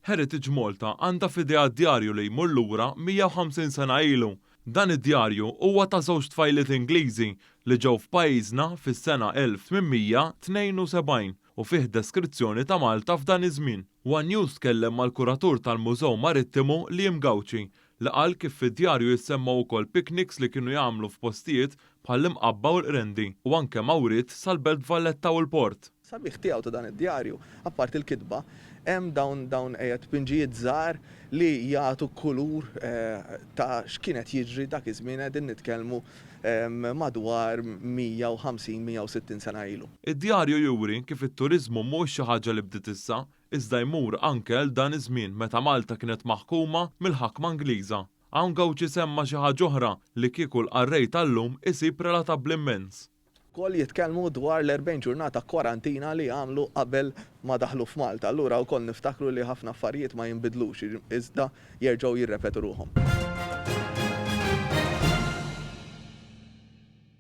Heritage Malta għandha f'idejha djarju li jmur lura 150 sena ilu. Dan id-djarju huwa ta' żewġ tfajliet Ingliżi li ġew f'pajjiżna fis-sena 1872 u fih deskrizzjoni ta' Malta f'dan iż-żmien. One News tkellem mal-kuratur tal-Mużew Marittimu Liam Gauci li qal kif fid-djarju jissemmew ukoll picnics li kienu jagħmlu f'postijiet bħall-Imqabba u l-Qrendi u anke mawriet sal-Belt Valletta u l-Port. Sabiħ tiegħu ta' dan id-djarju, apparti l-kitba, hemm dawn dawn tpinġijiet żgħar li jagħtu kulur ta' x'kien qed jiġri dak iż-żmien qegħdin nitkellmu madwar 150, 160 sena ilu. Id-djarju juri kif it-turiżmu mhuwiex xi ħaġa li bdiet issa, iżda jmur anke għal dan iż-żmien meta Malta kienet maħkuma mill-ħakma Ingliża. Hawn Gauci semma xi ħaġa oħra li kieku l-qarrej tal-lum isib relatabbli immens. Ukoll jitkellmu dwar l-40 ġurnata kwarantina li għamlu qabel ma daħlu f'Malta. Allura wkoll niftakru li ħafna affarijiet ma jinbidlux iżda jerġgħu jirrepetu ruħhom.